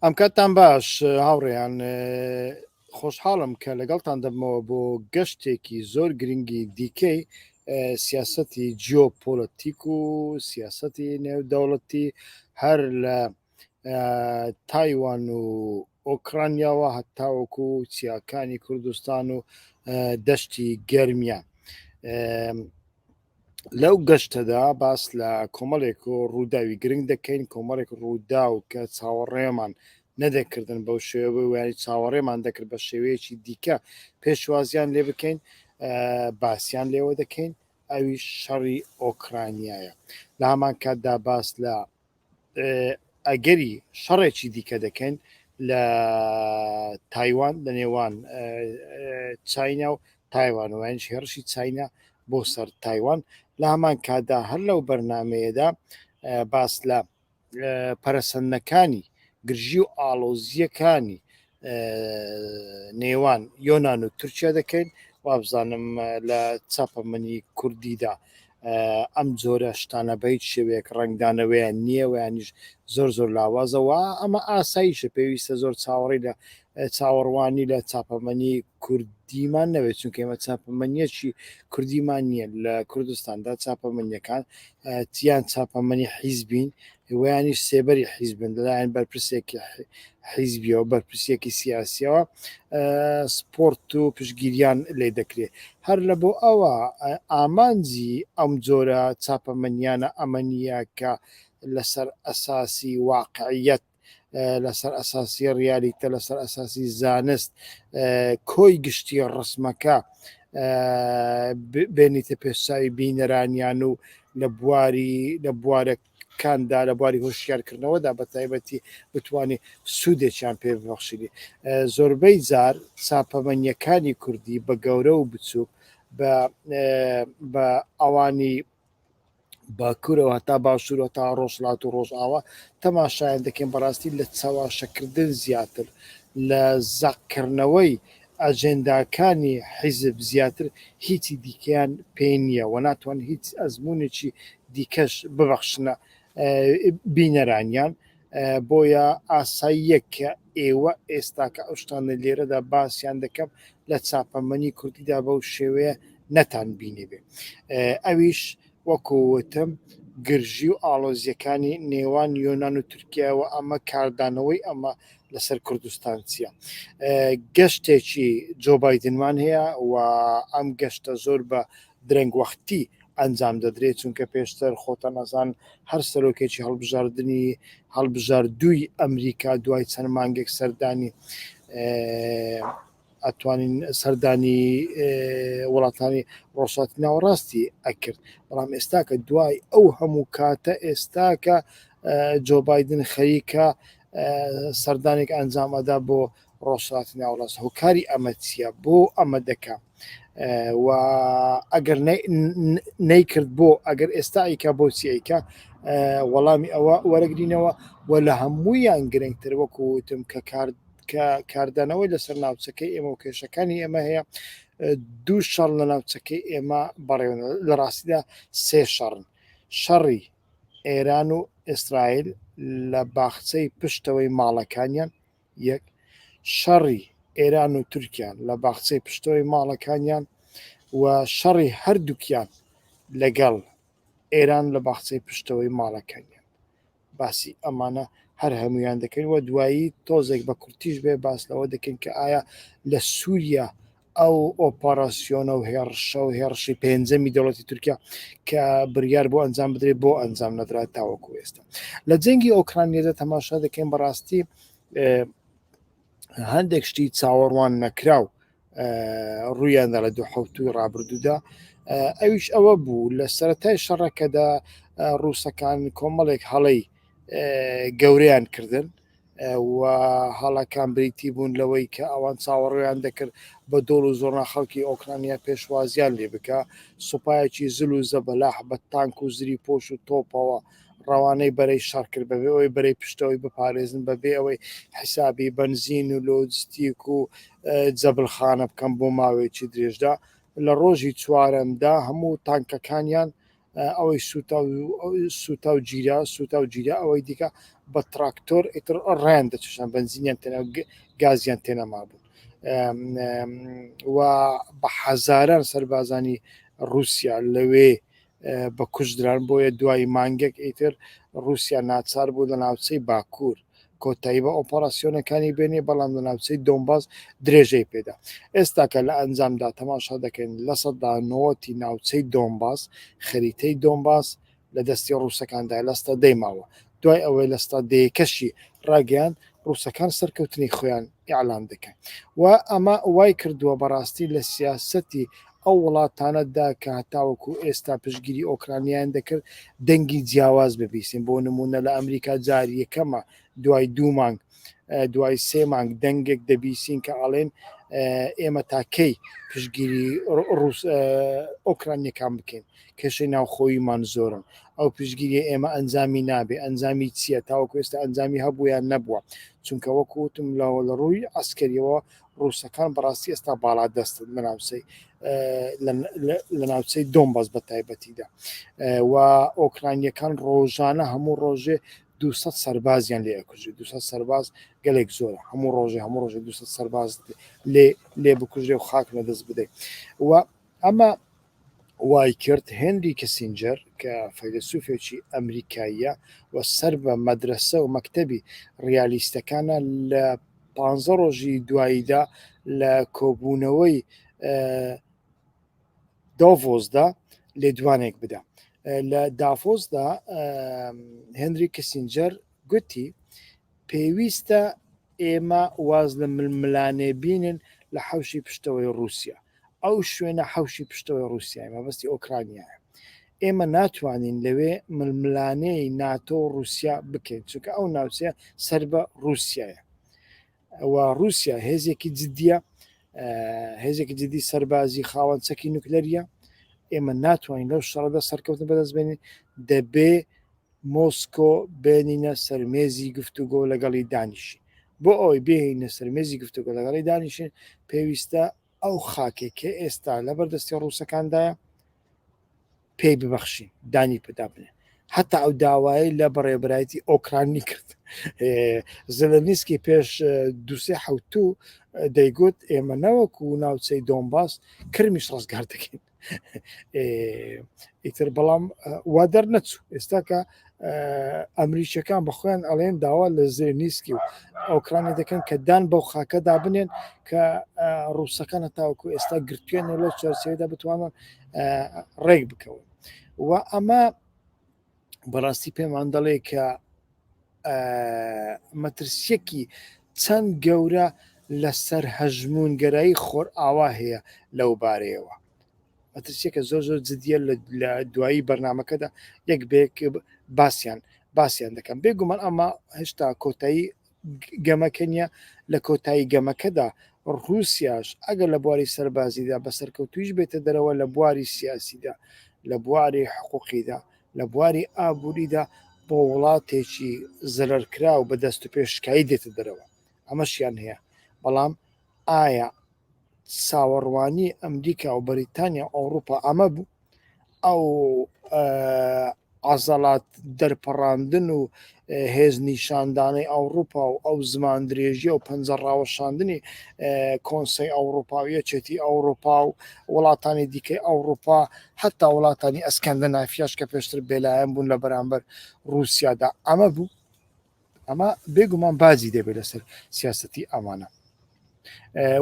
ئەم کاتتان باش هاوڕێیان، خۆشحاڵم کە لەگەڵتان دەبمەوە بۆ گەشتێکی زۆر گرنگی دیکەی سیاسەتی جیۆپۆلەتیک و سیاسەتی نێودەوڵەتی هەر لە تایوان و ئۆکرانیاوە هەتاوەکو چیاکانی کوردستان و دەشتی گەرمیان. لەو گەشتەدا باس لە کۆمەڵێک ڕووداوی گرنگ دەکەین، کۆمەڵێک ڕووداو کە چاوەڕێمان نەدەکردن بەو شێوە ویانی چاوەڕێمان دەکرد بە شێوەیەکی دیکە پێشوازیان لێ بکەین باسییان لێوە دەکەین ئەویش شەڕی ئۆکرانیایە لە هەمان کاتدا باس لە ئەگەری شەڕێکی دیکە دەکەین لە تایوان لە نێوان چاینا و تایوان و یانیش هێڕشی چاینا بۆ سەر تایوان لە هەمان کاتدا هەر لەو بەرنمەیەدا باس لە پەرەسەندنەکانی گرژی و ئاڵۆزییەکانی نێوان یۆناان و تورکیا دەکەین وابزانم لە چاپەمەنی کوردیدا ئەم جۆرە شتانە بە هیچ شێوەیەک ڕەنگدانەوەیان نییە ویانیش زۆر زۆر لاوازەوە ئەمە ئاساییشە پێویستە زۆر چاوەڕی لە چاوەڕوانی لە چاپەمەنی کوردیمان نەوێت چونکە ئێمە چاپەمەنیەکی کوردیمان نییە لە کوردستاندا چاپەمەنیەکان تیان چاپەمەنی حیزبین ویانیش سێبەری حیزبن لەلایەن بەرپرسێکی حیزبیەوە بەرپرسێکی سیاسیەوە سپۆرت و پشگیریان لێ دەکرێت هەر لە بۆ ئەوە ئامانجی ئەم جۆرە چاپەمەنیانە ئەمە نییە کە لەسەر ئەساسی واقعیەت لەسەر ئەساسی ڕیالیتە لەسەر ئەساسی زانست کۆی گشتی ڕسمەکە بێنیتە پێشچوی بینەرانیان و لە بواری لە بوارەکاندا لە بواری هۆشیارکردنەوەدا بە تایبەتی بتوانێت سوودێکیان پێ ببەخشیری زۆربەی جار چاپەمەنیەکانی کوردی بە گەورە و بچووک بە ئەوانی باکوورەوە هەتا باشوور و تا ڕۆژهەڵات و ڕۆژئاوا تەماشایان دەکەین بەڕاستی لە چەواشەکردن زیاتر لە زەقکردنەوەی ئەجێنداکانی حیزب زیاتر هیچی دیکەیان پێ نییە و ناتوان هیچ ئەزموونێکی دیکەش ببەخشنە بینەرانیان بۆیە ئاساییە کە ئێوە ئێستاکە ئەو شتانە لێرەدا باسیان دەکەم لە چاپەمەنی کوردیدا بەو شێوەیە نەتان بینیبێ ئەویش وەکو وتم گرژی و ئاڵۆزیەکانی نێوان یۆناان و تورکیاوە ئەمە کاردانەوەی ئەمە لەسەر کوردستان چییە گەشتێکی جۆ بایدنمان هەیە و ئەم گەشتە زۆر بە درەنگ وەختی ئەنجام دەدرێت چونکە پێشتر خۆتان ئەزان هەر سەرۆکێکی هەڵبژاردنی هەڵبژاردووی ئەمریکا دوای چەند مانگێک سەردانی ئەتوانین سەردانی وڵاتانی ڕۆژهەڵاتی ناوەڕاستی ئەکرد بەڵام ئێستاکە دوای ئەو هەموو کاتە ئێستاکە جۆ بایدن خەریکە سەردانێک ئەنجام ئەدا بۆ ڕۆژهەڵاتی ناوەڕاست هۆکاری ئەمە چییە بۆ ئەمە دەکا و ئەگەر نەیکرد بۆ ئەگەر ئێستا ئەیکا بۆچی ئەیکا وەڵامی ئەوە وەرەگرینەوە و لە هەموویان گرنگتر وەکو وتم کە کار کە کاردانەوەی لەسەر ناوچەکەی ئێمە و کێشەکانی ئێمە هەیە دوو شەڕ لە ناوچەکەی ئێمە بەڕێوە لە ڕاستیدا سێ شەڕن شەڕی ئێران و ئیسرائیل لە باخچەی پشتەوەی ماڵەکانیان یەک، شەڕی ئێران و تورکیا لە باخچەی پشتەوەی ماڵەکانیان و شەڕی هەردووکیان لەگەڵ ئێران لە باخچەی پشتەوەی ماڵەکانیان. باسی ئەمانە هەر هەموویان دەکەین و دوایی تۆزێک بە کورتیش بێ باس لەوە دەکەین کە ئایا لە سووریا ئەو ئۆپەراسیۆنە و هێڕشە و هێڕشی پێنجەمی دەوڵەتی تورکیا کە بریار بۆ ئەنجام بدرێت بۆ ئەنجام نەدرا تاوەکو ئێستا لە جەنگی ئۆکرانیادا تەماشا دەکەین بەڕاستی هەندێک شتی چاوەڕوان نەکراو ڕوویاندا لە دوو حوتوی ڕابردوودا ئەویش ئەوە بوو لە سەتای شەڕەکەدا ڕووسەکان کۆمەڵێک هەڵەی گەورەیان کردن و هەڵەکان بریتی بوون لەوەی کە ئەوان چاوەڕێیان دەکرد بە دۆڵ و زۆرنا خەڵکی ئۆکرانیا پێشوازیان لێ بکا، سوپایەکی زل و زەبەلاح بە تانک و زری پۆش و تۆپەوە ڕەوانەی بەرەی شەڕ کرد بەبێ ئەوەی بەرەی پشتەوەی بپارێزن، بەبێ ئەوەی حیسابی بەنزین و لۆجستیک و جەبلخانە بکەن بۆ ماوەیەکی درێژدا. لە ڕۆژی چوارەمدا هەموو تانکەکانیان ئەوەی سوتا و سوتا و گیرا سوتا و گیرا ئەوەی دیکە بە تراکتۆر ئیتر ڕایان دەچشان بەنزینیان تێنا گازیان تێنەمابوو و بە هەزاران سەربازانی رووسیا لەوێ بە کوشتدران بۆیە دوای مانگێک ئیتر رووسیا ناچار بوو لە ناوچەی باکوور کۆتایی بە ئۆپەراسیۆنەکانی بێنێ بەڵام لە ناوچەی دۆنباس درێژەی پێدا ئێستاکە لە ئەنجامدا تەماشا دەکەین 90% ناوچەی دۆنباس خەریتەی دۆنباس لە دەستی ڕووسەکاندا لەستا دەی ماوە دوای ئەوەی لەستا دەیەکەشی ڕاگەیان ڕووسەکان سەرکەوتنی خۆیان ئیعلان دەکەن و ئەمە وای کردووە بەڕاستی لە سیاسەتی ئەو وڵاتانەدا کە هەتاوەکو ئێستا پشتگیری ئۆکرانیایان دەکرد دەنگی جیاواز ببیستین بۆ نمونە لە ئەمریکا جار یەکەمە دوای دوو مانگ دوای سێ مانگ دەنگێک دەبیسین کە ئاڵێن ئێمە تا کەی پشتگیری ڕوس ئۆکرانیەکان بکەین کێشەی ناوخۆییمان زۆرن ئەو پشتگیری ئێمە ئەنجامی نابێ ئەنجامی چییە تاوەکو ئێستا ئەنجامی هەبوو یان نەبووە چونکە وەکو وتم لەوە لە ڕووی عسکەریەوە ڕووسەکان بەڕاستی ئێستا باڵا دەستن لە ناوچەی لە ناوچەی دۆنباس بە تایبەتیدا و ئۆکرانیەکان ڕۆژانە هەموو ڕۆژێ 200 سەربازیان لێ ئەکوژێ 200 سەرباز گەلێک زۆرە هەموو ڕۆژێ هەموو ڕۆژێ 200 سەرباز لێ لێ بکوژێ و خاک لە دەست بدەیت و ئەمە وای کرد هێنری کیسینجەر کە فەیلەسوفێکی ئەمریکاییە و سەر بە مەدرەسە و مەکتەبی ڕیالیستەکانە لە پانزە ڕۆژی دواییدا لە کۆبوونەوەی داڤۆسدا لێدوانێک بدا. لە داڤۆسدا هێنری کیسینجەر گوتی پێویستە ئێمە واز لە ململانێ بینن لە حەوشی پشتەوەی ڕووسیا. ئەو شوێنە حەوشی پشتەوەی ڕووسیایە، مەبەستی ئۆکرانیایە. ئێمە ناتوانین لەوێ ململانێی ناتۆ و ڕووسیا بکەین، چونکە ئەو ناوچەیە سەر بە ڕووسیایە و ڕووسیا هێزێکی جدیە، هێزێکی جدی سەربازی خاوەن چەکی نوکلەریە. ئێمە ناتوانین لەو شەڕەدا سەرکەوتن بەدەست بێنین، دەبێ مۆسکۆ بێنینە سەر مێزی گفتوگۆ لەگەڵی دانیشین. بۆ ئەوەی بێنینە سەر مێزی گفتوگۆ لەگەڵی دانیشین، پێویستە ئەو خاکەی کە ئێستا لەبەر دەستی ڕووسەکاندایە پێی ببەخشین، دانی پێدا بنێن. هەتا ئەو داوایەی لە بەڕێوەبەرایەتی ئۆکرانی کرد. زێلێنسکی پێش دووسێ حەوتوو دەیگوت ئێمە نەوەکو ناوچەی دۆنباس کرمیش ڕزگار دەکەین. ئیتر بەڵام وا دەرنەچوو ئێستا کە ئەمریکیەکان بە خۆیان ئەڵێن داوا لە زێنیسکی و ئۆکرانی دەکەن کە دان بەو خاکەدا بنێن کە ڕووسەکان تاوەکو ئێستا گرتوێن و لەو چوارچێوەدا بتوانن ڕێک بکەون و ئەمە بەڕاستی پێمان دەڵێ کە مەترسیەکی چەند گەورە لەسەر هەژموونگەرایی خۆرئاوا هەیە لەو بارەیەوە. مەترسیەکە زۆر زۆر جدیە لە دوایی بەرنمەکەدا یەک بێک باسییان باسییان دەکەم بێگومان ئەمە هێشتا کۆتایی گەمەکە نیە لە کۆتایی گەمەکەدا ڕووسیاش ئەگەر لە بواری سەربازیدا بە سەرکەوتویش بێتە دەرەوە لە بواری سیاسیدا لە بواری حقوقیدا لە بواری ئابووریدا بۆ وڵاتێکی زەرەرکراو بە دەست و پێشکایی دێتە دەرەوە ئەمەشیان هەیە بەڵام ئایا چاوەڕوانی ئەمریکا و بەریتانیا و ئەوروپا ئەمە بوو ئەو عەزەڵات دەرپەڕاندن و هێز نیشاندانەی ئەوروپا و ئەو زمان درێژیە و پەنجە ڕاوەشاندنی کۆنسەی ئەوروپا و یەکێتی ئەوروپا و وڵاتانی دیکەی ئەوروپا حتا وڵاتانی ئەسکەندەنافیاش کە پێشتر بێلایەن بوون لە بەرامبەر رووسیادا ئەمە بوو ئەمە بێگومان باجی دەبێت لەسەر سیاستی ئەمانە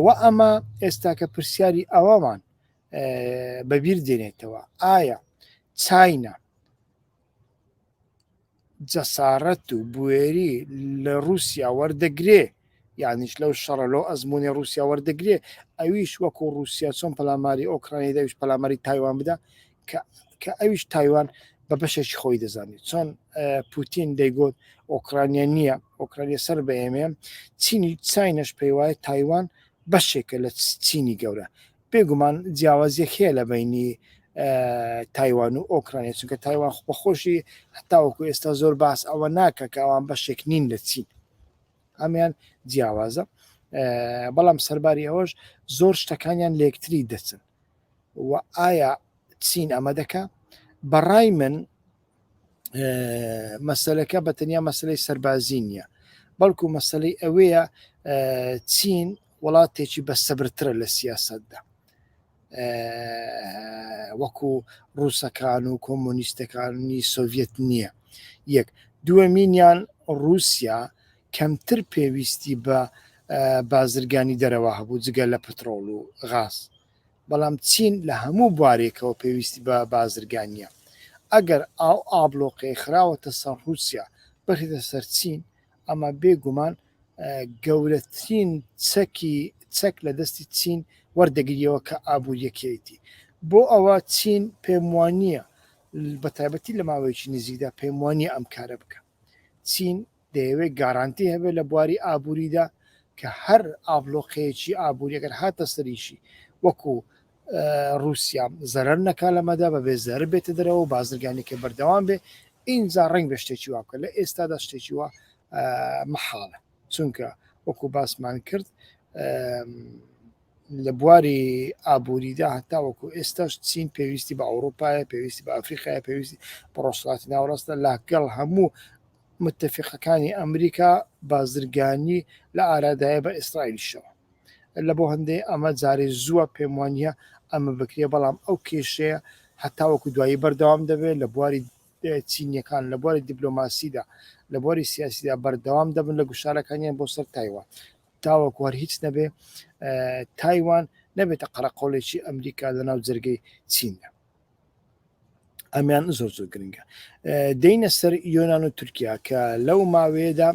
و ئەمە ئێستا کە پرسیاری ئەوەمان بەبیر دێنێتەوە ئایا چاینا جەسارەت و بوێری لە رووسیا وەردەگرێ یانیش لەو شەڕە لەو ئەزمموی رووسیا وەردەگرێ ئەویش وەکو رووسیا چۆن پەلاماری ئۆکرانی دەویش پەلاماری تایوان بدا کە ئەویش تایوان بە بەشێکی خۆی دەزانێت چۆن پوتین دەیگوت ئۆکرانیا نییە ئۆکرانیا سەر بە ئێمەیە چینی چینەش پێیوایە تایوان بەشێکە لە چینی گەورە بێگومان جیاوازیەک هەیە لە بینی تایوان و ئۆکرانیا چونکە تایوان بەخۆشی هەتاوەکو ئێستا زۆر باس ئەوە ناکە کە ئەوان بەشێک نین لە چین ئەمیان جیاوازە بەڵام سەرباری ئەوەش زۆر شتەکانیان لەکتری دەچن و ئایا چین ئەمە دەکا بەڕای من. مەسەلەکە بە تەنیا مەسلەی سەربازی نییە بەڵکو مەسلەی ئەوەیە چین وڵاتێکی بە سەبرترە لە سیاستدا وەکو ڕووسەکان و کۆمۆنیستەکانی سۆڤەت نییە یەک دووەمینیان رووسیا کەمتر پێویستی بە بازرگانی دەرەوە هەبوو جگە لە پترۆل و غاز بەڵام چین لە هەموو بوارێکەوە پێویستی بە بازرگانییە. ئەگەر ئاو ئابڵۆقەی خراوەتە سەر ڕووسیا بخرێتە سەر چین، ئەمە بێ گومان گەورەترین چەکی چەک لە دەستی چین وەردەگریەوە کە ئابووریەکەیەتی. بۆ ئەوە چین پێم وانییە بە تایبەتی لە ماوەیەکی نزیکدا پێم وانییە ئەم کارە بکا. چین دەیەوێت گارانتی هەبێت لە بواری ئابووریدا کە هەر ئابلۆقەیەکی ئابووری ئەگەر هاتە سەریشی وەکو رووسیا زەرەر نەکا لەمەدا بەبێ زەرەر بێتە دەرەوە و بازرگانیەکە بەردەوام بێ ئینجا ڕەنگ بە شتێکی وا بکە لە ئێستادا شتێکی وا مەحاڵە چونکە وەکو باسمان کرد لە بواری ئابووریدا هەتاوەکو ئێستاش چین پێویستی بە ئەوروپایە پێویستی بە ئەفریقایە پێویستی بە ڕۆژهەڵاتی ناوەڕاستە لەگەڵ هەموو متەفیقەکانی ئەمریکا بازرگانی لە ئارادایە بە ئیسرائیلیشەوە لە بۆ هەندێ ئەمە جارێ زووە پێم وانە ئەمە بکرێ بەڵام ئەو کێشەیە هەتاوەکو دوایی بەردەوام دەبێت لە بواری چینیەکان لە بواری دیپلۆماسیدا لە بواری سیاسیدا بەردەوام دەبن لە گوشارەکانیان بۆ سەر تایوان تاوەکو هەر هیچ نەبێ تایوان نەبێتە قەرەقۆلێکی ئەمریکا لە ناو جەرگەی چیندا. ئەمیان زۆر زۆر گرنگە دێینە سەر یۆناان و تورکیا کە لەو ماوەیەدا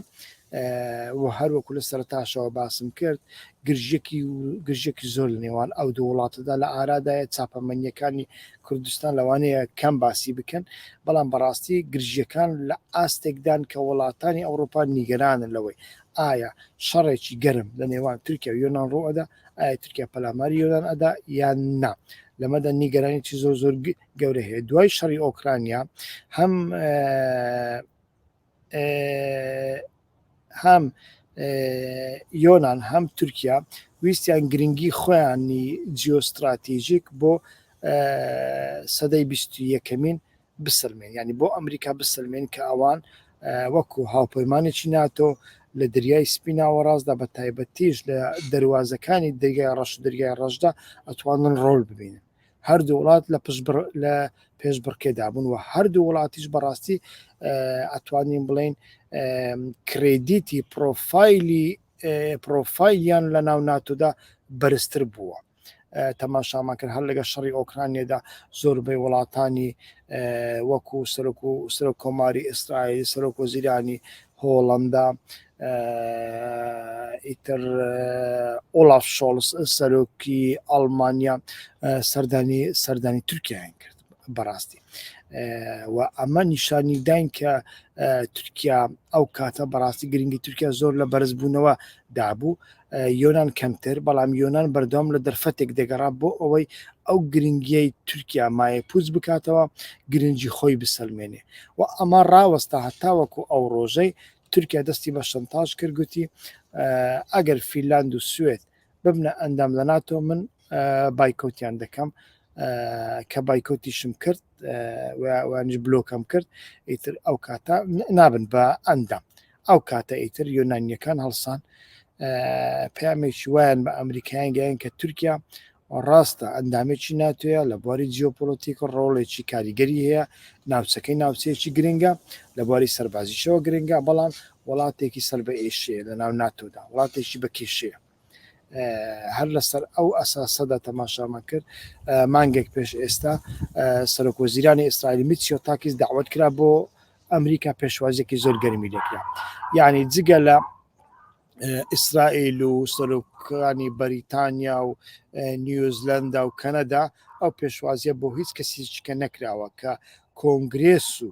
و هەروەکو لە سەرتاشەوە باسم کرد گرژێکی گرژێکی زۆر لە نێوان ئەو دوو وڵاتەدا لە ئارادایە چاپەمەنیەکانی کوردستان لەوانەیە کەم باسی بکەن بەڵام بەڕاستی گرژیەکان لە ئاستێکدان کە وڵاتانی ئەوروپا نیگەرانن لەوەی ئایا شەڕێکی گەرم لە نێوان تورکیا و یۆناان ڕوئەدا ئایا تورکیا پەلاماری یۆناان ئەدا یان نا لەمەدا نیگەرانیی زۆر زۆر گەورە هەیە دوای شەڕی ئۆکرانیا هەم هەم یۆناان هەم تورکیا ویستیان گرنگی خۆیانی جیۆستراتیژیک بۆ سەدەی یەکەمین بسەلمێن یانی بۆ ئەمریکا بسەلمێن کە ئەوان وەکو هاوپەیمانێکی ناتۆ لە دەریای سپی ناوەڕاستدا بە تایبەتیش لە دەروازەکانی دەریای ڕەش و دەریای ڕەشدا ئەتوانن ڕۆل ببینن هەردوو وڵات لە لە پێشبڕکێدا بوون و هەردوو وڵاتیش بەڕاستی ئەتوانین بڵین credit ی پرۆفایلی پرۆفایلیان لە ناو ناتۆدا بەرزتر بووە. تەماشامان کرد هەر لەگە شەڕی ئۆکرانیادا زۆربەی وڵاتانی وەکو سەرۆک و سەرۆک کۆماری ئیسرائیل سەرۆک وەزیرانی هۆڵندا ئیتر ئۆلاف شۆڵس سەرۆکی ئەڵمانیا سەردانی سەردانی تورکیایان کرد بەڕاستی و ئەمە نیشانی داین کە تورکیا ئەو کاتە بەڕاستی گرنگی تورکیا زۆر لە بەرزبوونەوە دابوو یۆناان کەمتر بەڵام یۆناان بەردەوام لە دەرفەتێک دەگەڕا بۆ ئەوەی ئەو گرنگیەی تورکیا مایە پوچ بکاتەوە گرنگی خۆی بسەلمێنێ و ئەمە ڕاوەستا هەتاوەکو ئەو ڕۆژەی تورکیا دەستی بە شەنتاژ کرد گوتی ئەگەر فینلاند و سوێد ببنە ئەندام لە ناتۆ من بایکۆتیان دەکەم کە بایکۆتیشم کرد وانیش بلۆکەم کرد ئیتر ئەو کاتە نابن بە ئەندام ئەو کاتە ئیتر یۆنانیەکان هەڵسان پامێکی وایان بە ئەمریکایان گەیان کە تورکیا ڕاستە ئەندامێکی ناتۆیە لە بواری جیۆپۆلۆتیک ڕۆڵێکی کاریگەری هەیە ناوچەکەی ناوچەیەکی گرنگە لە بواری سەربازیشەوە گرنگە بەڵام وڵاتێکی سەر بە ئێشەیە لە ناو ناتۆدا وڵاتێکی بە کێشەیە هەر لەسەر ئەو ئەساسەدا تەماشامان کرد مانگێک پێش ئێستا سەرۆک وەزیرانی ئیسرائیل میتسۆتاکیس داوت کرا بۆ ئەمریکا پێشوازێکی زۆر گەرمی لێکرا یعنی جگە لە ئیسرائیل و سەرۆکانی بەریتانیا و نیوزلەندا و کەنەدا ئەو پێشوازیە بۆ هیچ کەسیچکە نەکراوە کە کۆنگرێس و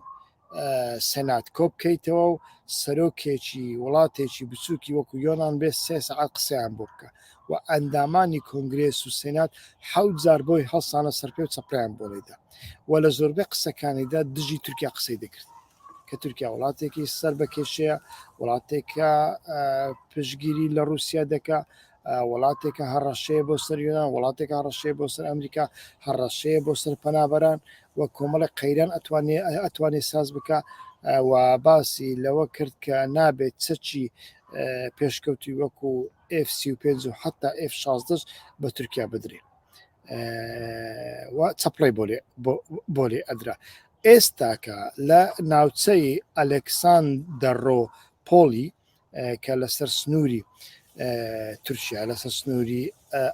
سەنات کۆبکەیتەوە و سەرۆکێکی وڵاتێکی بچووکی وەکو یۆناان بێ سێ سەعات قسەیان بۆ بکە و ئەندامانی کۆنگرێس و سێنات حەوت جار بۆی هەڵسانە سەرپێ و چەپڵەیان بۆ لێدا و لە زۆربەی قسەکانیدا دژی تورکیا قسەی دەکرد کە تورکیا وڵاتێکی سەر بە کێشەیە وڵاتێکە پشگیری لە رووسیا دەکا وڵاتێکە هەڕەشەیە بۆ سەر یۆناان وڵاتێک هەڕەشەیە بۆ سەر ئەمریکا هەڕەشەیە بۆ سەر پەنابەران. و کۆمەڵێک قەیران ئەتوانێ ئەتوانێ ساز بکە و باسی لەوە کرد کە نابێت چەکی پێشکەوتوی وەکو F-35 و حتا F-16 بە تورکیا بدرێ و چەپڵەی بۆ لێ ئەدرا. ئێستاکە لە ناوچەی ئەلێکساندەرۆ پۆلی کە لەسەر سنووری تورکیا لەسەر سنووری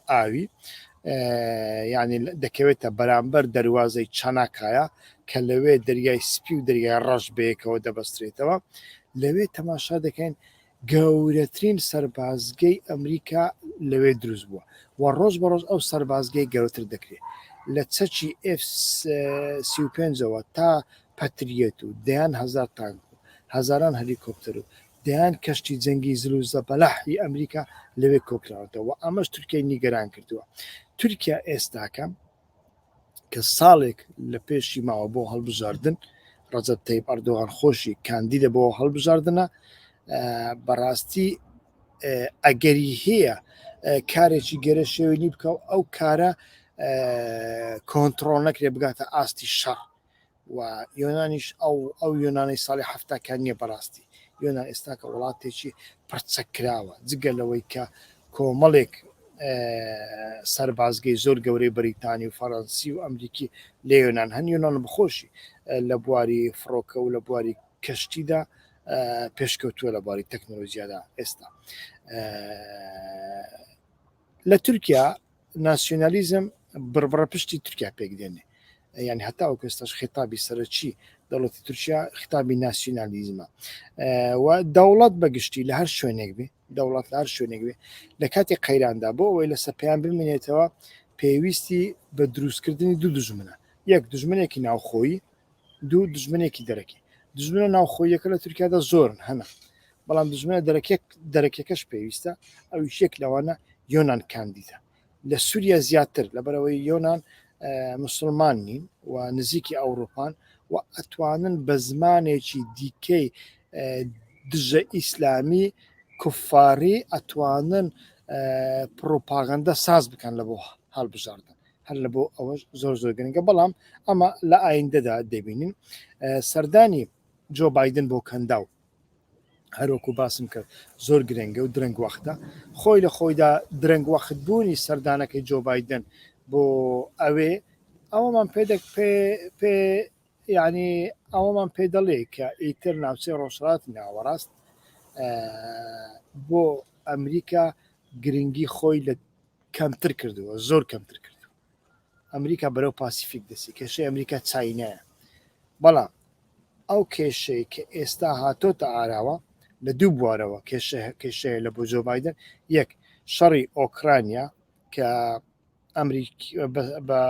ئاوی یعنی دەکەوێتە بەرامبەر دەروازەی چاناکایە کە لەوێ دەریای سپی و دەریای ڕەش بەیەکەوە دەبەسترێتەوە لەوێ تەماشا دەکەین گەورەترین سەربازگەی ئەمریکا لەوێ دروست بووە و ڕۆژ بە ڕۆژ ئەو سەربازگەی گەورەتر دەکرێت لە چەکی F-35ەوە تا پەتریەت و دەیان هەزار تانک و هەزاران هەلیکۆپتەر و دەیان کەشتی جەنگی زل و زەبەلاحی ئەمریکا لەوێ کۆکراوەتەوە و ئەمەش تورکیای نیگەران کردووە. تورکیا ئێستاکە کە ساڵێک لە پێشی ماوە بۆ هەڵبژاردن، ڕەجەب تەیب ئەردۆغان خۆشی کاندیدە بۆ هەڵبژاردنە، بەڕاستی ئەگەری هەیە کارێکی گەرە شێوێنی بکە و ئەو کارە کۆنتترۆل نەکرێ بگاتە ئاستی شەڕ و یۆنانیش ئەو ئەو یۆنانەی ساڵی حەفتاکان نییە بەڕاستی یۆنان ئێستاکە وڵاتێکی پڕچەک کراوە جگە لەوەی کە کۆمەڵێک سەربازگەی زۆر گەورەی بەریتانی و فەڕەنسی و ئەمریکی لە یۆنان هەن یۆنان بخۆشی لە بواری فڕۆکە و لە بواری کەشتیدا پێشکەوتووە لە بواری تەکنۆلۆژیادا ئێستا لە تورکیا ناسیۆنالیزم بڕبڕە پشتی تورکیا پێک دێنێ یعنی هەتاوەکو ئێستاش خیتابی سەرەکی دەوڵەتی تورکیا خیتابی ناسیۆنالیزمە و دەوڵەت بەگشتی لە هەر شوێنێک بێ دەوڵەت لە هەر شوێنێک بێ لە کاتی قەیراندا بۆ ئەوەی لەسەر پێیان بمێنێتەوە پێویستی بە دروستکردنی دوو دژمنە یەک دژمنێکی ناوخۆیی دوو دژمنێکی دەرەکی دژمنە ناوخۆیەکە لە تورکیادا زۆرن هەنە بەڵام دژمنە دەرەکێک دەرەکیەکەش پێویستە ئەویش یەک لەوانە یۆنان کاندیدە لە سووریا زیاتر لەبەرەوەی یۆنان مسلمان نین و نزیکی ئەوروپان و ئەتوانن بە زمانێکی دیکەی دژە ئیسلامی کوفاری ئەتوانن پڕۆپاگەندە ساز بکەن لە بۆ هەڵبژاردن هەر لە بۆ ئەوەش زۆر زۆر گرنگە بەڵام ئەمە لە ئایندەدا دەبینین سەردانی جۆ بایدن بۆ کەنداو هەروەکو باسم کرد زۆر گرنگە و درەنگ وەختە خۆی لە خۆیدا درەنگ وەخت بوونی سەردانەکەی جۆ بایدن بۆ ئەوێ ئەوەمان پێدەک پێ پێ یعنی ئەوەمان پێ دەڵێ کە ئیتر ناوچەی ڕۆژهەڵاتی ناوەڕاست بۆ ئەمریکا گرنگی خۆی لە کەمتر کردووە زۆر کەمتر کردووە ئەمریکا بەرەو پاسیفیک دەچی کێشەی ئەمریکا چاینایە بەڵام ئەو کێشەی کە ئێستا هاتۆتە ئاراوە لە دوو بوارەوە کێشەیە لە بۆ جۆ بایدن یەک شەڕی ئۆکرانیا کە ئەمریک بە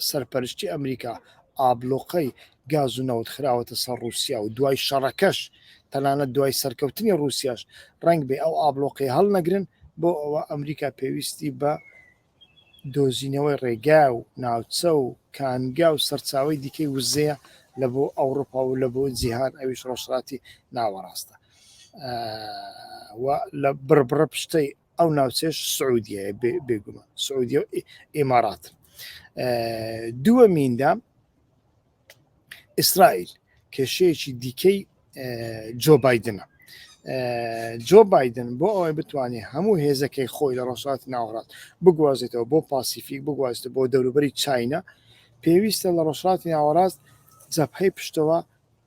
سەرپەرشتی ئەمریکا ئابلۆقەی گاز و نەوت خراوەتە سەر ڕووسیا و دوای شەڕەکەش تەنانەت دوای سەرکەوتنی ڕووسیاش ڕەنگ بێ ئەو ئابلۆقەی هەڵنەگرن بۆ ئەوە ئەمریکا پێویستی بە دۆزینەوەی ڕێگا و ناوچە و کانگا و سەرچاوەی دیکەی وزەیە لە بۆ ئەوروپا و لە بۆ جیهان ئەویش ڕۆژهەڵاتی ناوەڕاستە و لە بڕبڕە پشتەی ئەو ناوچەیەش سعودیەیە بێگومان سعودیە و ئیمارات دووەمیندا ئیسرائیل کێشەیەکی دیکەی جۆ بایدنە جۆ بایدن بۆ ئەوەی بتوانێت هەموو هێزەکەی خۆی لە ڕۆژهەڵاتی ناوەڕاست بگوازێتەوە بۆ پاسیفیک بگوازێتەوە بۆ دەوروبەری چاینا پێویستە لە ڕۆژهەڵاتی ناوەڕاست جەبهەی پشتەوە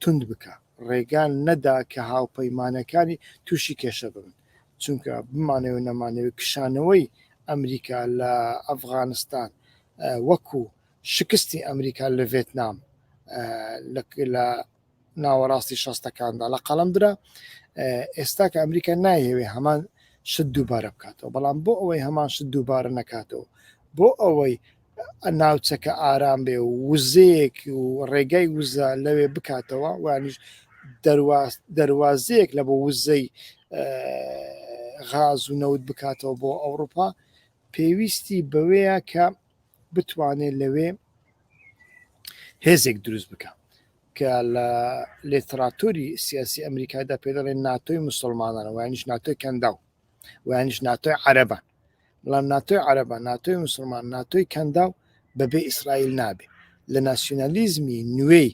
توند بکە ڕێگا نەدا کە هاوپەیمانەکانی تووشی کێشە ببن چونکە بمانەوێ و نەمانەوێ کشانەوەی ئەمریکا لە ئەفغانستان وەکو شکستی ئەمریکا لە ڤێتنام لە ناوەڕاستی شەستەکاندا لە قەڵەم درا ئێستا کە ئەمریکا نایهەوێ هەمان شت دووبارە بکاتەوە بەڵام بۆ ئەوەی هەمان شت دووبارە نەکاتەوە بۆ ئەوەی ناوچەکە ئارام بێ و وزەیەک و ڕێگای وزە لەوێ بکاتەوە وانیش دەروازەیەک لە بۆ وزەی غاز و نەوت بکاتەوە بۆ ئەوروپا پێویستی بەوەیە کە بتوانێت لەوێ هێزێک دروست بکە کە لە لێتراتۆری سیاسی ئەمریکادا پێ دەڵێن ناتۆی مسلمانان وانیش ناتۆی کەنداو وانیش ناتۆی عەرەبان بەڵام ناتۆی عەرەبان ناتۆی مسلمان ناتۆی کەنداو بەبێ ئیسرائیل نابێ. لە ناسیۆنالیزمی نوێی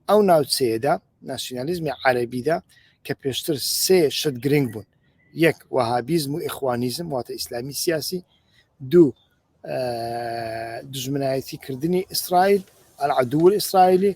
ئەو ناوچەیەدا، ناسیۆنالیزمی عەرەبیدا کە پێشتر سێ شت گرنگ بوون، یەک وەهابیزم و ئیخوانیزم واتە ئیسلامی سیاسی، دوو دوژمنایەتی کردنی ئیسرائیل العدو الاسرائیلی،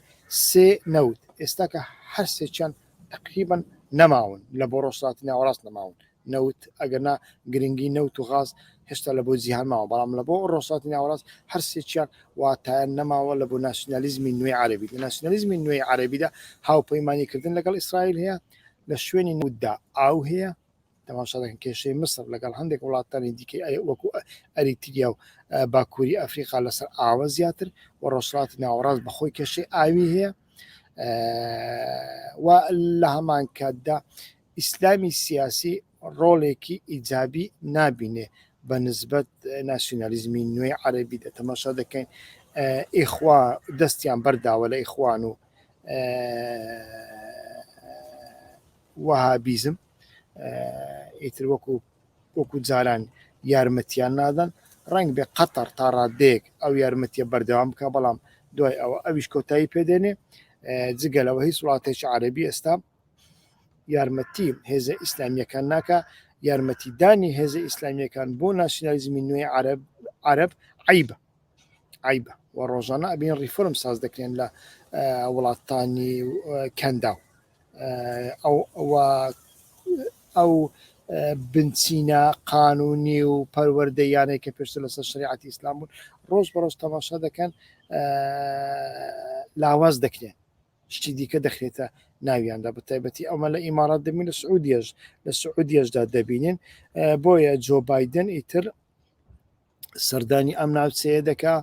سێ نەوت. ئێستا کە هەر سێکیان تقریبا نەماون لە بۆ ڕۆژهەڵاتی ناوەڕاست نەماون. نەوت ئەگەرنا گرنگی نەوت و غاز هێشتا لە بۆ جیهان ماوە، بەڵام لە بۆ ڕۆژهەڵاتی ناوەڕاست هەر سێکیان واتایان نەماوە لە بۆ ناسیونالیزمی نوێی عەرەبی. لە ناسیونالیزمی نوێی عەرەبیدا هاوپەیمانی کردن لەگەڵ ئیسرائیل هەیە، لە شوێنی نەوتدا ئاو هەیە، تەماشا دەکەن کێشەی میسر لەگەڵ هەندێک وڵاتانی دیکەی وەکو ئەریتریا و باکووری ئەفریقا لەسەر ئاوە زیاتر و ڕۆژهەڵاتی ناوەڕاست بەخۆی کێشەی ئاوی هەیە و لە هەمان کاتدا ئیسلامی سیاسی ڕۆڵێکی ئیجابی نابینێ بە نسبەت ناسیونالیزمی نوێی عەرەبی دە تەماشا دەکەین ئیخوا دەستیان بەرداوە لە ئیخوان و وەهابیزم ئیتر وەکو وەکو جاران یارمەتیان نادەن ڕەنگ بێ قەتەر تا ڕادەیەک ئەو یارمەتیە بەردەوام بکە بەڵام دوای ئەوە ئەویش کۆتایی پێدێنێ جگە لەوە هیچ وڵاتێکی عەرەبی ئێستا یارمەتی هێزە ئیسلامیەکان ناکا، یارمەتیدانی هێزە ئیسلامیەکان بۆ ناسیونالیزمی نوێی عەرەب عەرەب عەیبە عەیبە و ڕۆژانە ئەبین ڕیفۆرم ساز دەکرێن لە وڵاتانی کەنداو ئەو ئەو بنچینە قانونی و پەروەردەیانەی کە پێشتر لەسەر شریعەتی ئیسلام بوون ڕۆژ بە ڕۆژ تەماشا دەکەن لاواز دەکرێن شتی دیکە دەخرێتە ناویاندا بە تایبەتی ئەمە لە ئیمارات دەبین لە سعودیەش لە سعودیەشدا دەبینین بۆیە جۆ بایدن ئیتر سەردانی ئەم ناوچەیە دەکا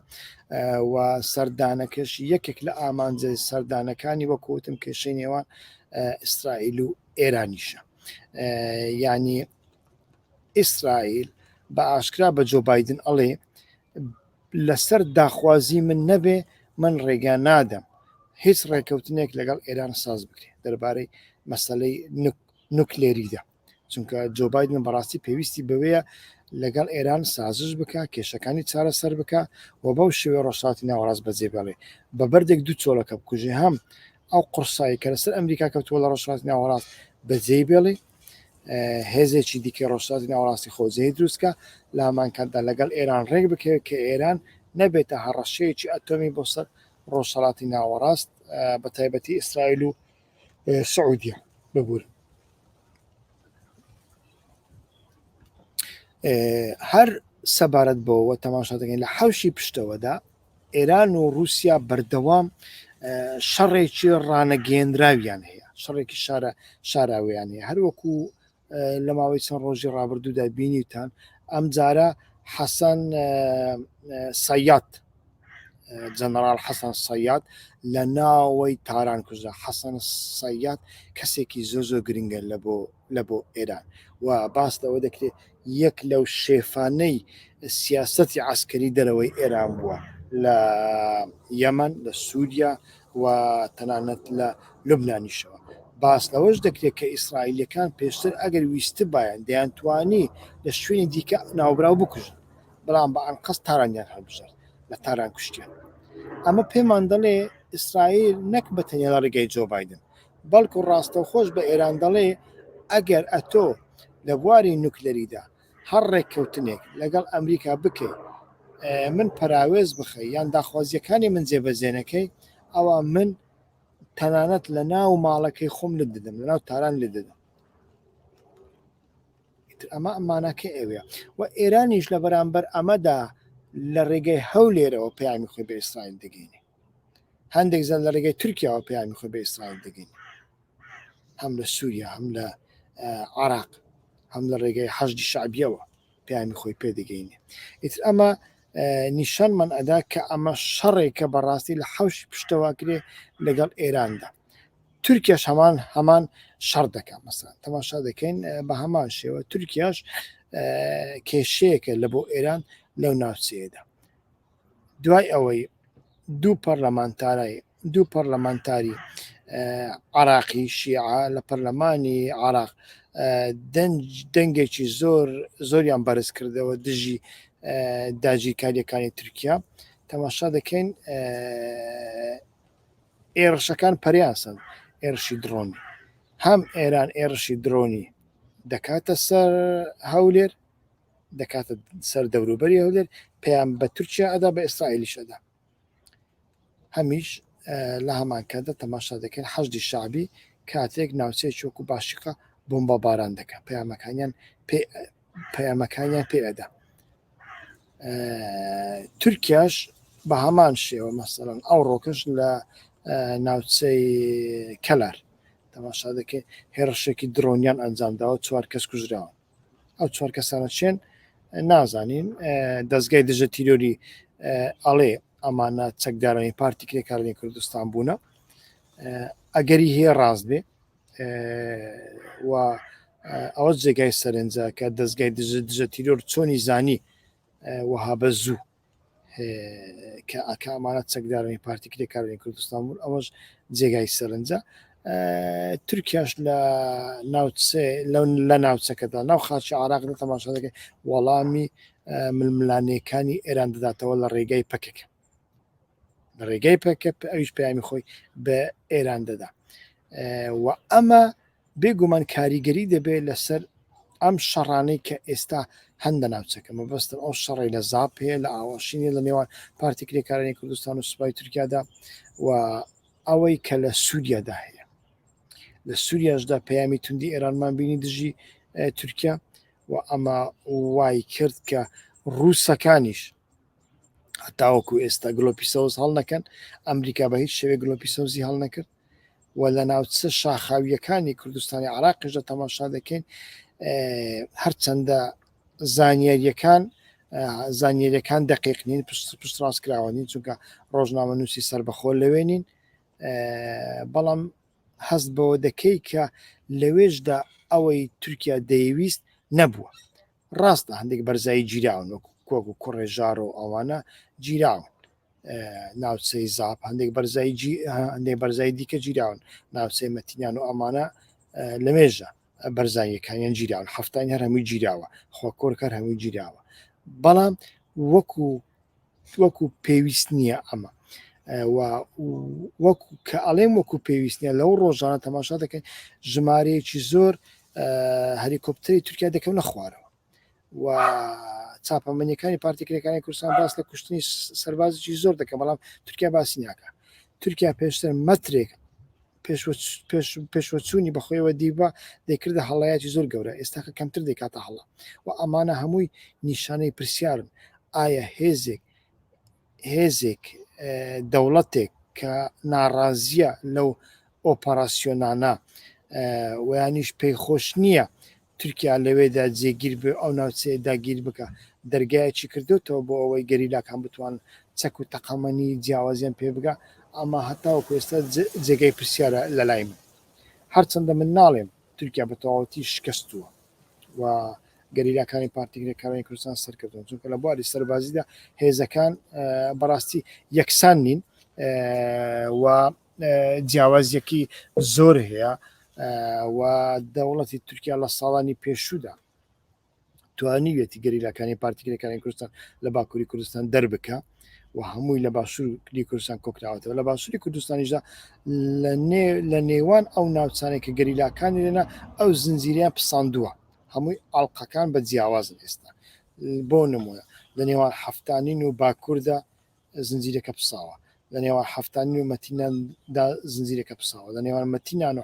و سەردانەکەش یەکێک لە ئامانجە سەردانەکانی وەکوتم کێشەی نێوان ئیسرائیل و ئێرانیشە ینی ئیسرائیل بە ئاشکرا بە جۆ بایدن ئەڵێ لەسەر داخوازی من نەبێ من ڕێگا نادەم هیچ ڕێکەوتنێک لەگەڵ ئێران ساز بکرێت دەربارەی مەسلەی نوکلێریدا چونکە جۆ بایدن بەڕاستی پێویستی بەوەیە لەگەڵ ئێران سازش بکە کێشەکانی چارەسەر بکە و بەو شێوێ ڕۆژهەڵاتی ناوەڕاست بەجێ بێڵێ بە بەردێک دوو چۆلەکە بکوژێ هەم ئەو قورسایی کە لەسەر ئەمریکا کەوتووە لە ڕۆژهەڵاتی ناوەڕاست بەجێی بێڵێ هێزێکی دیکەی ڕۆژهەڵاتی ناوەڕاستی خۆجێی دروستکە لە هەمان کاتدا لەگەڵ ئێران ڕێک بکەوێت کە ئێران نەبێتە هەڕەشەیەکی ئەتۆمی بۆ سەر ڕۆژهەڵاتی ناوەڕاست بە تایبەتی ئیسرائیل و سعودیە ببورن هەر سەبارەت بەوە تەماشا دەکەین لە حەوشی پشتەوەدا ئێران و رووسیا بەردەوام شەڕێکی ڕانەگەیەنراویان هەیە شەڕێکی شارە شاراویان هەیە هەروەکو لە ماوەی چەند ڕۆژی ڕابردوودا بینیتان ئەمجارە حەسەن سەیاد جەنەڕاڵ حەسەن سەیاد لە ناوەی تاران کوژرا حەسەن سەیاد کەسێکی زۆر زۆر گرنگە لە بۆ لە بۆ ئێران و باس لەوە دەکرێت یەک لەو شێفانەی سیاسەتی عسکەری دەرەوەی ئێران بووە لە یەمەن لە سووریا و تەنانەت لە لوبنانیشەوە. باس لەوەش دەکرێت کە ئیسرائیلییەکان پێشتر ئەگەر ویستبایان دەیانتوانی لە شوێنی دیکە ناوبراو بکوژن، بەڵام بە ئەنقەست تارانیان هەڵبژارد، لە تاران کوشتیان. ئەمە پێمان دەڵێ ئیسرائیل نەک بە تەنیا لە ڕێگای جۆ بایدن، بەڵکو ڕاستەوخۆش بە ئێران دەڵێ ئەگەر ئەتۆ لە بواری نوکلەریدا هەر ڕێککەوتنێک لەگەڵ ئەمریکا بکەی من پەراوێز بخەی یان داخوازیەکانی من جێبەجێ نەکەی ئەوە من تەنانەت لە ناو ماڵەکەی خۆم لت دەدەم لە ناو تاران لێ دەدەم ئەمە ئەمانەکە ئەوێ و ئێرانیش لە بەرامبەر ئەمەدا لە ڕێگەی هەولێرەوە پەیامی خۆی بە ئیسرائیل دەگەینێ هەندێک زان لە ڕێگەی تورکیاوە پەیامی خۆی بە ئیسرائیل دەگەینێ هەم لە سووریا هەم لە عراق هەم لە ڕێگەی حەشدی شعبیەوە پەیامی خۆی پێدەگەینێ ئیتر ئەمە نیشانمان ئەدا کە ئەمە شەڕێکە بەڕاستی لە حەوشی پشتەواکرێ لەگەڵ ئێراندا تورکیاش هەمان هەمان شەڕ دەکات مەسان تەماشا دەکەین بە هەمان شێوە تورکیاش کێشەیەکە لە بۆ ئێران لەو ناوچەیەدا دوای ئەوەی دوو پەرلەمانتارای دوو پەرلەمانتاری عراقی شیعە لە پەرلەمانی عراق دەنگێکی زۆر زۆریان بەرز کردەوە دژی داگیرکاریەکانی تورکیا. تەماشا دەکەین ئێرشەکان پەریاسن ئێرشی درۆنی هەم ئێران ئێرشی درۆنی دەکاتە سەر هەولێر دەکاتە سەر دەوروبەری هەولێر پەیام بە تورکیا ئەدا بە ئیسرائیلیش ئەدا هەمیش لە هەمان کاتدا تەماشا دەکەین حەشدی شەعبی کاتێک ناوچەیەکی وەکو باشیقە بۆمبا باران دەکە پەیامەکانیان پێ پەیامەکانیان پێ ئەدا تورکیاش بە هەمان شێوە مەسەڵەن ئەو ڕۆکەش لە ناوچەی کەلار تەماشا دەکەین هێڕشێکی درۆنیان ئەنجام داوە چوار کەس کوژراون ئەو چوار کەسانە چێن نازانین دەستگای دژە تیرۆری ئەڵێ ئەمانە چەکدارانی پارتی کرێکارانی کوردستان بوونە ئەگەری هەیە ڕاست بێ و ئەوە جێگای سەرنجە کە دەستگای دژە دژە تیرۆر چۆنی زانی وەها بە زوو کە ئەکە ئەمانە چەکدارانی پارتی کرێکارانی کوردستان بوون ئەوەش جێگای سەرنجە تورکیاش لە ناوچێ لە ناوچەکەدا ناو خاچی عراق لە تەماشا دەکەن وەڵامی ململانێکانی ئێران دەداتەوە لە ڕێگای پەکەکە لە ڕێگای پەکە ئەویش پەیامی خۆی بە ئێران دەدا و ئەمە بێگومان کاریگەری دەبێت لەسەر ئەم شەڕانەی کە ئێستا هەن لە ناوچەکە، مەبەستم ئەو شەڕەی لە زاپ هەیە، لە ئاواشینی لە نێوان پارتی کرێکارانی کوردستان و سوپای تورکیادا و ئەوەی کە لە سووریادا هەیە. لە سووریاشدا پەیامی توندی ئێرانمان بینی دژی تورکیا و ئەمە وای کرد کە ڕووسەکانیش هەتاوەکو ئێستا گلۆپی سەوز هەڵنەکەن، ئەمریکا بە هیچ شێوەیەک گلۆپی سەوزی هەڵنەکرد. و لە ناوچە شاخاوییەکانی کوردستانی عراقیشدا تەماشا دەکەین هەرچەندە زانیاریەکان زانیاریەکان دقیق نین پشت پشتڕاست کراوە نین چونکە ڕۆژنامە نووسی سربەخۆ لەوێ نین بەڵام هەست بەوە دەکەی کە لەوێشدا ئەوەی تورکیا دەیویست نەبووە ڕاستە هەندێک بەرزایی گیراون وەکو کۆک و کوڕێژار و ئەوانە گیراون ناوچەی زاپ هەندێک بەرزایی هەندێک بەرزایی دیکە گیراون ناوچەی مەتینان و ئەمانە لەمێژە بەرزاییەکانیان گیراون هەفتانی هەر هەمووی گیراوە خۆکۆرکەر هەمووی گیراوە بەڵام وەکو وەکو پێویست نییە ئەمە وەکو کە ئەڵێم وەکو پێویست نیە لەو ڕۆژانە تەماشا دەکەن ژمارەیەکی زۆر هەلیکۆپتەری تورکیا دەکەونە خوارەوە و چاپەمەنیەکانی پارتی کرێکانی کوردستان باس لە کوشتنی سەربازێکی زۆر دەکەن بەڵام تورکیا باسی ناکە تورکیا پێشتر مەترێک پێشوەچوونی بەخۆیەوە دیبا دەیکردە هەڵەیەکی زۆر گەورە ئێستاکە کەمتر دەکاتە هەڵە و ئەمانە هەمووی نیشانەی پرسیارن ئایا هێزێک هێزێک دەوڵەتێک کە ناڕازیە لەو ئۆپەراسیۆنانە ویانیش پێی خۆش نییە تورکیا لەوێدا جێگیر بێ ئەو ناوچەیە داگیر بکە دەرگایەکی کردوتەوە بۆ ئەوەی گەریلاکان بتوان چەک و تەقەمەنی جیاوازیان پێ بگا ئەمە هەتاوەکو ئێستا جێگای پرسیارە لەلای من هەرچەندە من ناڵێم تورکیا بە تەواوەتی شکستووە و گەریلاکانی پارتی کرێکارانی کوردستان سەرکردن چونکە لە بواری سەربازیدا هێزەکان بەڕاستی یەکسان نین و جیاوازیەکی زۆر هەیە و دەوڵەتی تورکیا لە ساڵانی پێشوودا توانیویەتی گەریلاکانی پارتی کرێکارانی کوردستان لە باکووری کوردستان دەربکە و هەمووی لە باشووری کوردستان کۆکراوەتەوە لە باشووری کوردستانیشدا لە نێوان ئەو ناوچانێک کە گەریلاکانی لێنا ئەو زنجیریان پساندووە هەمووی ئاڵلقەکان بە جیاوازن ئێستا بۆ نمونە لە نێوان هەفتانین و باکووردا زنجیرەکە پساوە، لە نێوان حەفتانین و مەتیناندا زنجیرەکە پساوە، لە نێوان مەتینان و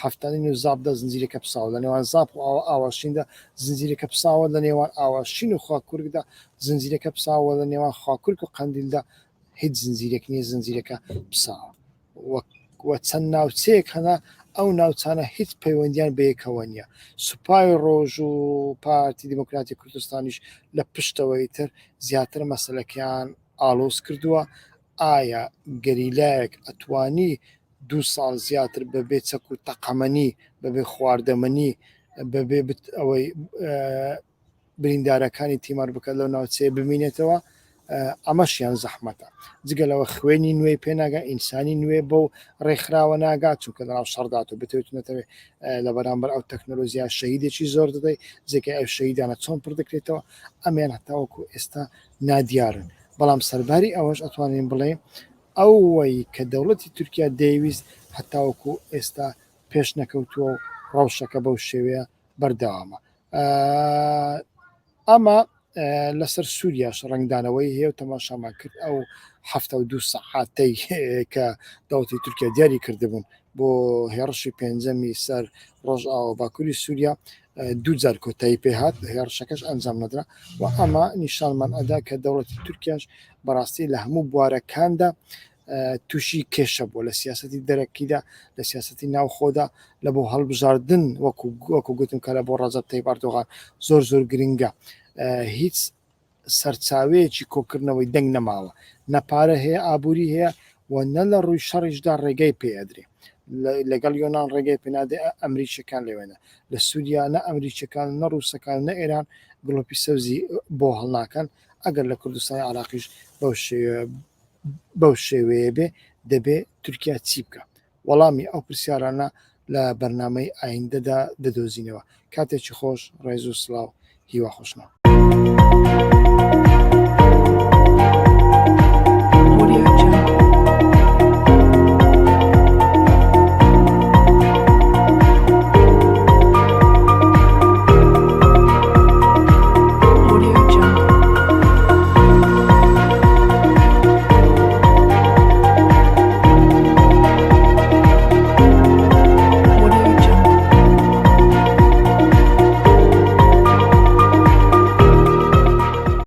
حەفتانین و زاپدا زنجیرەکە پساوە، لە نێوان زاپ و ئاواشیندا زنجیرەکە پساوە، لە نێوان ئاواشین و خواکورکدا زنجیرەکە پساوە، لە نێوان خواکورک و قەندیلدا هیچ زنجیرێک نییە زنجیرەکە پساوە. و چەند ناوچەیەک هەنە ئەو ناوچانە هیچ پەیوەندیان بەیەکەوە نییە سوپای ڕۆژ و پارتی دیموکراتی کوردستانیش لە پشتەوەی تر زیاتر مەسلەکەیان ئاڵۆز کردووە ئایا گەریلایەک ئەتوانی دوو ساڵ زیاتر بەبێ چەک و تەقەمەنی بەبێ خواردەمەنی بەبێ ئەوەی بریندارەکانی تیمار بکات لەو ناوچەیە بمینێتەوە ئەمەشیان زەحمەتە جگە لەوە خوێنی نوێی پێناگا ئینسانی نوێ بەو ڕێکخراوە ناگات چونکە لەناو شەڕدات و بتەوێت نەتەوێت لە بەرامبەر ئەو تەکنۆلۆژیا شەهیدێکی زۆر دەدەی جێگای ئەو شەهیدانە چۆن پڕ دەکرێتەوە ئەمیان هەتاوەکو ئێستا نادیارن. بەڵام سەرباری ئەوەش ئەتوانین بڵێین ئەوەی کە دەوڵەتی تورکیا دەیویست هەتاوەکو ئێستا پێش نەکەوتووە و ڕەوشەکە بەو شێوەیە بەردەوامە. ئەمە لەسەر سووریاش ڕەنگدانەوەی هەیە و تەماشامان کرد ئەو 72 سەعاتەی کە دەوڵەتی تورکیا دیاری کردبوون بۆ هێڕشی پێنجەمی سەر ڕۆژئاوا باکووری سووریا دوو جار کۆتایی پێهات هێڕشەکەش ئەنجام نەدرا و ئەمە نیشانمان ئەدا کە دەوڵەتی تورکیاش بەڕاستی لە هەموو بوارەکاندا تووشی کێشە بووە لە سیاسەتی دەرەکیدا، لە سیاسەتی ناوخۆدا، لە بۆ هەڵبژاردن وەکو وەکو گوتم کە لە بۆ ڕەجەب تەیب ئەردۆغان زۆر زۆر گرنگە هیچ سەرچاوەیەکی کۆکردنەوەی دەنگ نەماوە نە پارە هەیە ئابووری هەیە و نە لە ڕووی شەڕیشدا ڕێگەی پێ ئەدرێ لەگەڵ یۆناان ڕێگەی پێنادێ ئەمریکیەکان لەوێنە لە سووریا نە ئەمریکیەکان نە ڕووسەکان نە ئێران گڵۆپی سەوزی بۆ هەڵناکەن ئەگەر لە کوردستانی عراقیش بەو شێوە بەو شێوەیە بێ دەبێ تورکیا چی بکا؟ وەڵامی ئەو پرسیارانە لە بەرنامەی ئایندەدا دەدۆزینەوە. کاتێکی خۆش، ڕێز و سڵاو، هیوا خۆشناو.